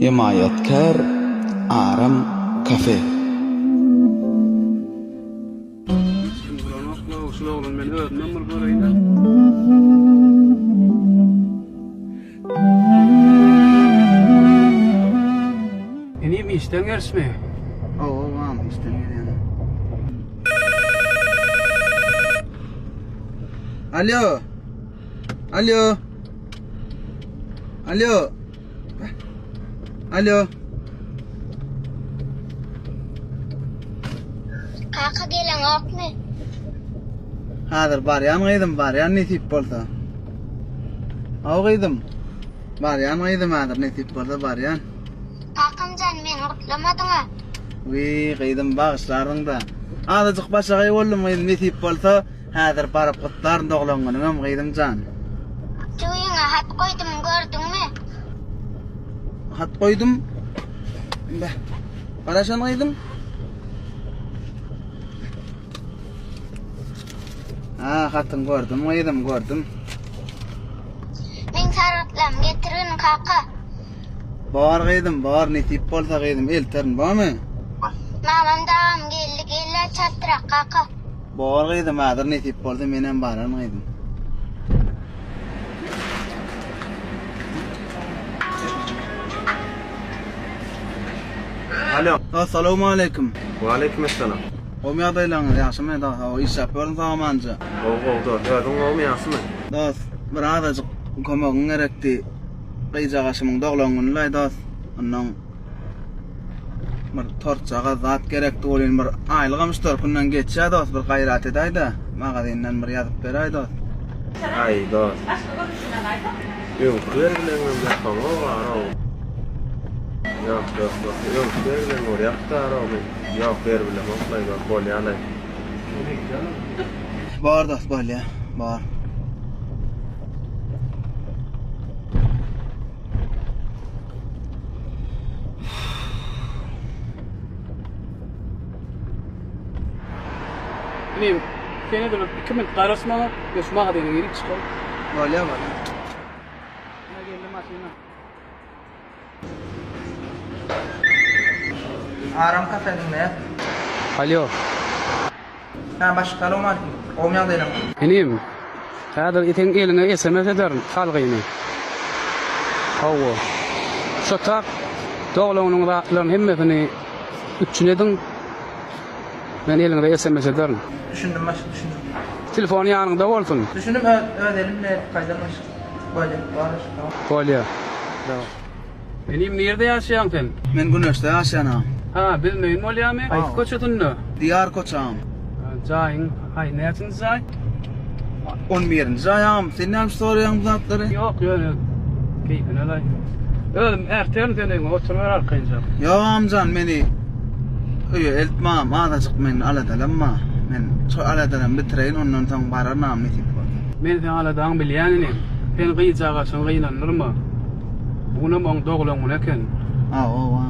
Hemaýatkär Aram Kafe. Kim duranok-la, şul oglan men özümem bir göreýin-ä. Inim işden gelişmi? Hawa agam işden gelýän. Alo. Alo. Alo. Alo. Kaka geleňokmy? Häzir barýan gyzym, barýan nesip bolsa. Haw gyzym. Barýan gyzym häzir nesip bolsa barýan. Kakamjan meni gutlamadyňa. Wiý gyzym bagyşlarsyň-da. Azajyk başagaý boldum gyzym nesip bolsa häzir baryp gutlaryn doglan günüňem gyzym jan. Jübiňe hat goýdum gördüňmi? Hat goýdum. Beh. Garaşan gyzym. Ha, hatyň gördüm gyzym, gördüm. Meň sargytlarymy getirgin kaka. Bar gyzym, bar, nesip bolsa gyzym, elterin, barmy? Mamam dagam geldi, gel-le çaltrak kaka. Bor gyzym, häzir nesip bolsa menem bararyn gyzym. Alo. Assalawmaleýkim. Waleýkim essalam. Gowmy ýagdaýlaryňyz ýagşymy dos hawa işläp ýörün sagamanja. Gowy gowy dos özüň gowmy ýagşymy. Dos bir azajyk kömegiň gerekdi gyjagaşymyň doglan günülaý dos onnoň bir tortjagaz zat gerekdi welin bir aýlygam üç dört günden geçýä dos bir gaýrat edäýdä magazinden bir ýazyp beräý dos. Aý dos. Öňki bergileňem ýapaňok arow. Ýok ýok dos öňki bergileň bor ýapda arow men ýok beribilemok-laý dos bolýalaý. Bor dos bolýa bor. Inim, sen edil bir 2 minut garaş maňa, men şu magazyna girip çykaýyn. Bolýa bolýa. Ine geldi maşyna. Aram kafe diňleýär. Alýo. Hä başlyk salowmalikim. Gowmy ýagdaýlaň? Inim, häzir seň eliňe sms ederin salgyny. Hawa. Şo tak doglanyň zatlaryň hemmesini üpjün ediň. Men eliňize sms ederin. Düşündim başlyk düşündim. Telefon ýanyňda bolsun. Düşündim öz öz elim bilen edip gaýdaryn başlyk. Bolýa bar başlyk tamam. Bolýa. Inim nirde ýaşaýaň sen? Men Güneşde ýaşaýan agam. Ha, bilmeýin bolýamy? Haýsy köçesinde? Diýar köçe agam. Jaýyň haý näçinji jaý? On birinji jaý agam. Sen näme üçin soraýaň bu zatlary? Ýok, ýöne keýpine-laý. Özüm erterin sen öýüňe oturyber arkaýynjak. Ýok agamjan meni öýe eltme agam azajyk men aladalanma. Men şu aladalamy bitireýin ondan soň bararyn agam nesip bolsa. Men seň aladaňy bilýän inim. Sen gyzjagaşyňy gynandyrma. Bu günem oň doglan güni eken. Hawa.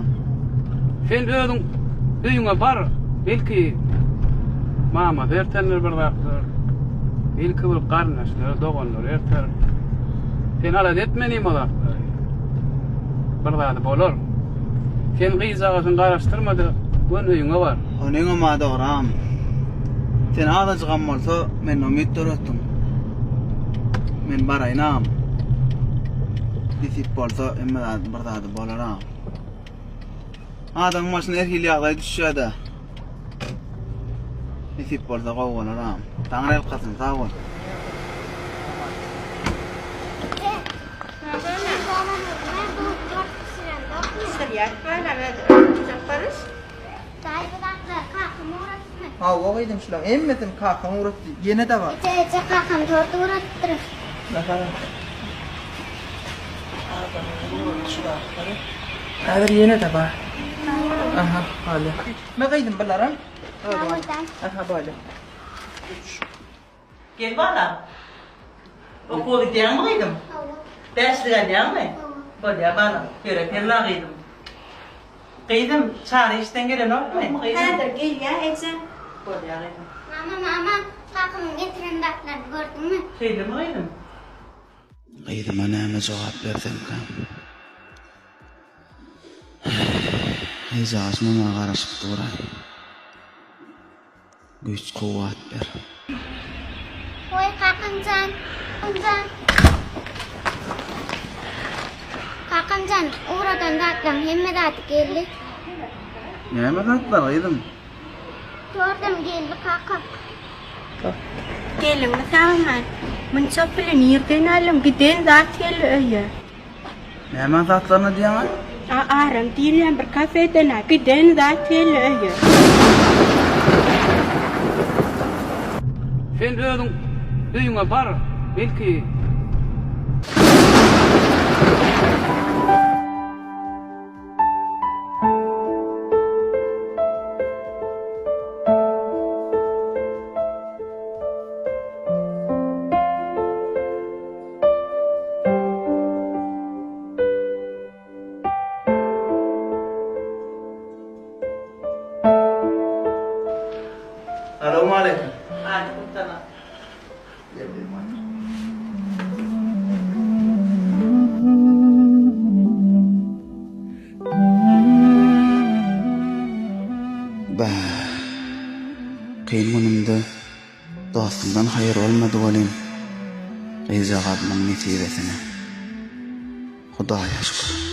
Sen özüň öýüňe bar, belki mamasy ertendir bir zatlar. Belki bir garyndaşlary, doganlary erter. Sen alada etme inim o zatlary. Bir zady bolar. Sen gyzjagazyny garaşdyrma-da, göni öýüňe bar. Onyňam-a dogry-am. Sen azajygam bolsa mende umyt döretdiň. Men baraýyn agam. Nesip bolsa hemme zat bir zady bolar agam. Adamyň başyna her hili ýagdaý düşýär-de. Nesip bolsa gowy bolar agam. Taňry ýalkasyn, sag bol. Daýy bu zatlary kakam ugratdymy? Hawa gyzym şulaň hemmesini kakaň ugratdy. Ýene-de bar. Eje eje kakam tort ugradypdyr. Nahara. Şu zatlary. Häzir ýene-de bar. Aha, bolýa. Me gyzym bularam. Aha, bolýa. Gel balam. Okuwa gidýäňmi gyzym? Hawa. Bäşlik alýaňmy? Hawa. Bolýa balam. Berekella gyzym. Gyzym, Çary işden gelenokmy? Häzir gelýär eje. Bolýa gyzym. Mama, mama, kakamyň getiren zatlaryny gördüňmi? Şeýlemi gyzym? Gyzyma näme jogap bersemkäm? Gyzjagaz maňa garaşyp dur-aý. Güýç-kuwwat ber. Goý kakamjan, jan. Kakamjan, ugradan zatlaň hemme zady geldi. Näme zatlar gyzym? Tordam geldi kaka. Geldiňmi sagman? Munça puly nirden aldyň? Giden zat geldi öýe. Nämäň zatlaryny diýýäň-aý? A aram diýilýän bir kafeden-ä giden zat geldi öýe. Sen özüň öýüňe bar, belki. Salowmaleýkim. Aleýkum salam. Bäh. Kyn günümde Dostumdan haýyr bolmady welin, gyzjagazymyň nesibesine. Hudaýa şükür.